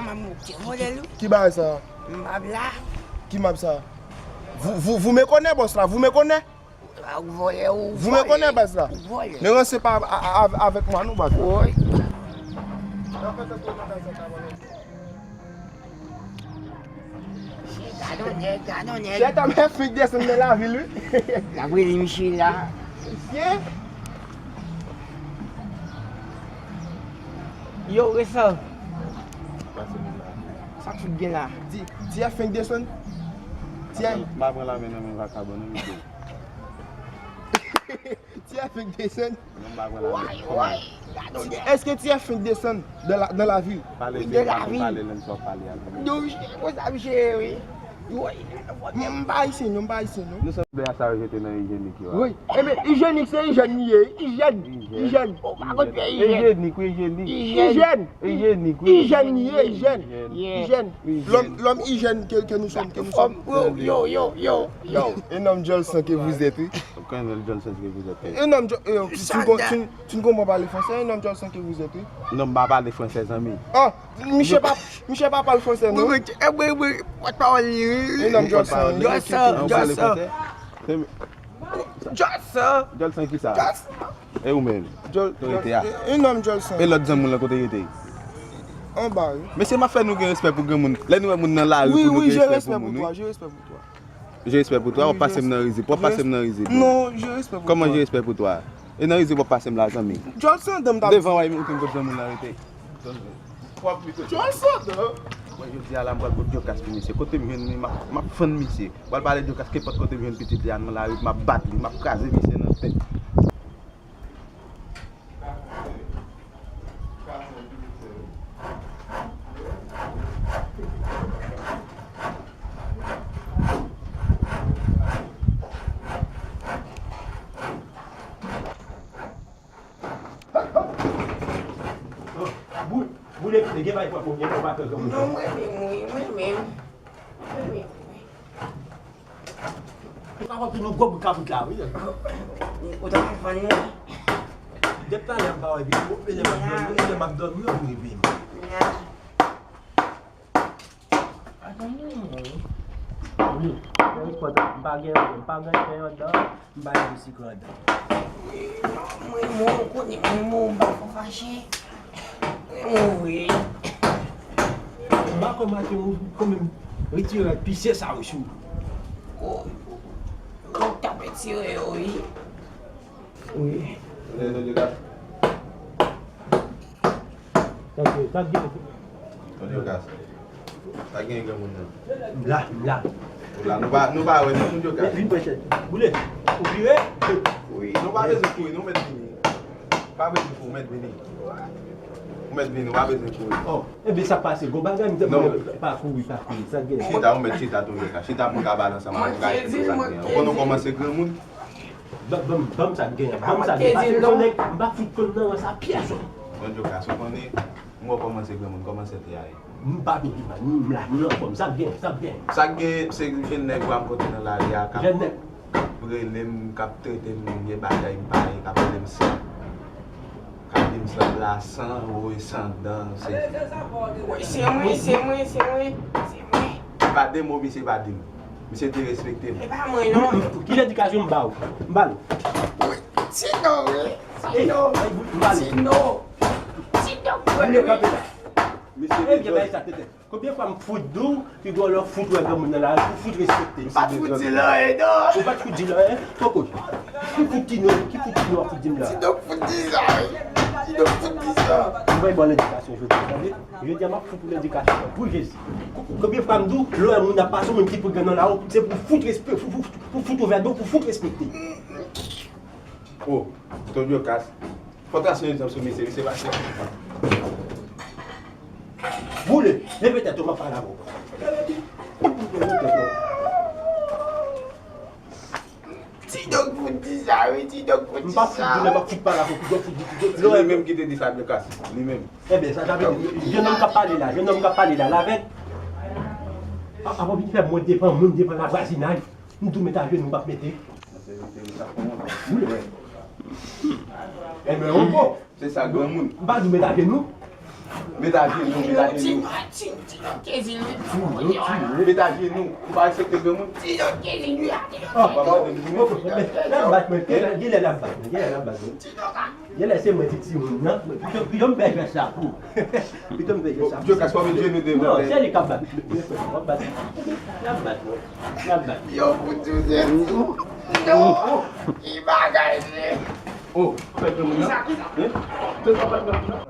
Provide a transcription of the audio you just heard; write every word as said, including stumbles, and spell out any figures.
Mamouk, se vòlè l wi. Ki bagay sa? M ap la. Ki map sa? Vous, vous, vous me connaissez, boss la, vous me connaissez? Ou vòlè, ou vòlè. Vous me connaissez, baz la. Ou vòlè. Ne rancez pas a- a- a- avec moi, non, baz. Wi. Gadon nèg, gadon nèg. Chè, ta mè fik desann nan lavil, wi. N ap rele misye la. Misye. Yo, Resa. Sa k fout gen la? Ti, Ti F fenk desann. Ti F. M pa pran lame nan men vakabon, non, misye. Ti F fenk desann. Non, m pa pran lame. Èske Ti F fenk desann nan la, nan lavil? Pale, pale, lè m sot pale a. Yo, misye, konsa misye ye, wi. M pa ayisyen, non, m pa ayisyen, non. Nou sanble a sa yo jete nan ijyenik yo a. Wi. Enben, ijyenik se ijyèn li ye, ijyèn, ijyèn. Ou pa konn fè ijyèn. Ijyenik, wi, ijyenik. Ijyèn. Ijyenik, wi. Ijyèn li ye, ijyèn. Ijyèn. L'homme, l'homme hygiène que, que nous sommes, que nous sommes. Yo, yo, yo, yo, yo. Un homme Jolson que vous êtes, wi. Colonel Jolson que vous êtes, wi. Un homme Jo-, eh, tu, tu ne com-, tu, tu ne comprends pas le français, un homme Jolson que vous êtes, wi. Non, m pa pale fransè, zanmi. Ah, misye pa, misye pa pale fransè, non? Wi, wi, wi, pòtpawòl li, wi. Un homme Jolson, wi. Jolson, Jolson. Jolson. Jolson ki sa? Jolson. E ou menm? Jol-, Kote w rete a? Un homme Jolson. E lòt zanmi w lan kote l rete? Anba, wi. Mesye, m ap fè nou gen respè pou granmoun. Lè nou wè moun nan lari pou nou gen respè pou moun, wi. Wi, wi, j'ai respect pour toi, j'ai respect pour toi. J'ai respect pour toi, w ap pase m nan rizib, w ap pase m nan rizib. Non, j'ai respect pour toi. Kòman j'ai respect pour toi? E nan rizib w ap pase m la, zanmi. Jolson, dan m t ap di. Devan w a, ou konn kot zanmi w lan rete. Jolson, dan. Mwen, jodi a la, m pral kot Dyokas pou misye. Kote m jwenn li, m ap, m ap fann misye. M pral pale Dyokas, kenpòt kote m jwenn pitit li a nan lari, m ap bat li, m ap kraze misye nan tèt. Boule, boule, gen bay pran pou gen pou pa pran granmoun. Non, mwen menm, wi, mwen menm. Mwen menm, wi. Ou ka wè pou nou gwo bout kabrit la, wi. Ou ta ka fann nou. Depi talè m pa wè videyo, e lè m ap dòmi, e lè m ap dòmi, yo rive m. Wi, nan espò, m pa gen, m pa gen pen anndan, m pa gen sikre anndan. Mwen, mwen, ou konnen, mwen, mwen, m pa fò fache. Mwen, mwen, vre. M pa kwè maten ou, ou menm, retire pisyè sa yo sou ou. Ou, ou t ap retire yo, wi. Wi. Sa k gen? Sa k gen? Tonton Kas. Sa k gen granmoun nan? M la, m la. Ou la, nou pa, nou pa wè non, Tonton Kas. Vin prè chèz. Boule. Ou vire? Wi, nou pa bezwen kouri, nou mèt vini. Pa bezwen kouri, ou mèt vini. Ou mèt vini, ou pa bezwen kouri. Oh, enben sa k pase, gon bagay m te pa kouri, pa kouri. Sa k gen? Chita, ou mèt chita, Tonton Kas. Chita pou n ka pale ansanm avè w, pou n ka eksplike sa k gen. Ou konnen w kòmanse granmoun. Ban, ban, ban m sa k genyen, ban m sa k genyen. Paske m konnen, m pa fout konn nan rans a pyès. Tonton Kas, ou konnen, m wè w kòmanse granmoun, kòman sèt la ye? M pa vin di mal, m la, m anfòm, sa k genyen, sa k genyen. Sa k genyen, se jèn nèg ou a m kontre nan lari a, k ap rele m, k ap trete m de bagay m pa ye, k ap rele m san. K ap di m sanble a san, woy, san dan, se... Wi, se mwen, se mwen, se mwen, se mwen. Se pa de mo misye pa di m. Misye derespekte m. E pa mwen, non. Ki ledikasyon m ba w? M ba l. Wi, Tino, wi. Tino. Tino. Tino, kanpe la. Misye dezòd. Konbyen fwa m fout di w, pi gwo lè w fout wè granmoun nan lari, pou fout respekte l. M pa t fout di l anyen, non. Ou pa t fout di l anyen? Poko. Ki fout Tino, ki fout Tino ap fout di m la? Tino fout di sa, wi. Tino fout di sa. M bay bon ledikasyon jodi a, tande? Jodi a, m ap fout ou ledikasyon an, pou Jezi. Konbyen fwa m di w, lè w wè moun ap pase, ou menm ki pou gen nan lari, se pou fout respè, pou, pou, pou fout ouvè do, pou fout respekte. Oh, Tonton Kas. Fò w trase yon egzanp sou misye, misye pa chèf. Boule, leve tèt ou, m ap pale avè w. Ti dòk fout di sa, wi, ti dòk fout di sa. M pa fout di, m pa fout pale avè w, ti dòk fout di, ti dòk. Se li menm ki te di sa, Dyokas, li menm. Enben, sa, sa vle di, jennonm k ap pale la, jennonm k ap pale la, l avèg. A, avan w vin fè mwen devan moun, devan lavwazinaj. M di w met ajenou, m p ap mete. Enben, on bon. Se sa, granmoun. M pa di w met ajenou. Met ajenou, met ajenou. Met ajenou. Ou pa respekte granmoun? N ap bat mwen. Genlè, genlè n ap bat mwen. Genlè n ap bat mwen. Genlè se mwen ki timoun nan. Pito, pito m fè jès la pou. Pito m fè jès la pou. Dyokas pa met jenou devan. Non, se li k ap bat. W ap bat. N ap bat mwen. N ap bat. Yo, pou tou se tou. Non. Ki bagay se? Oh, fè granmoun nan. Kisa, kisa? Hein? Se sa fè granmoun nan.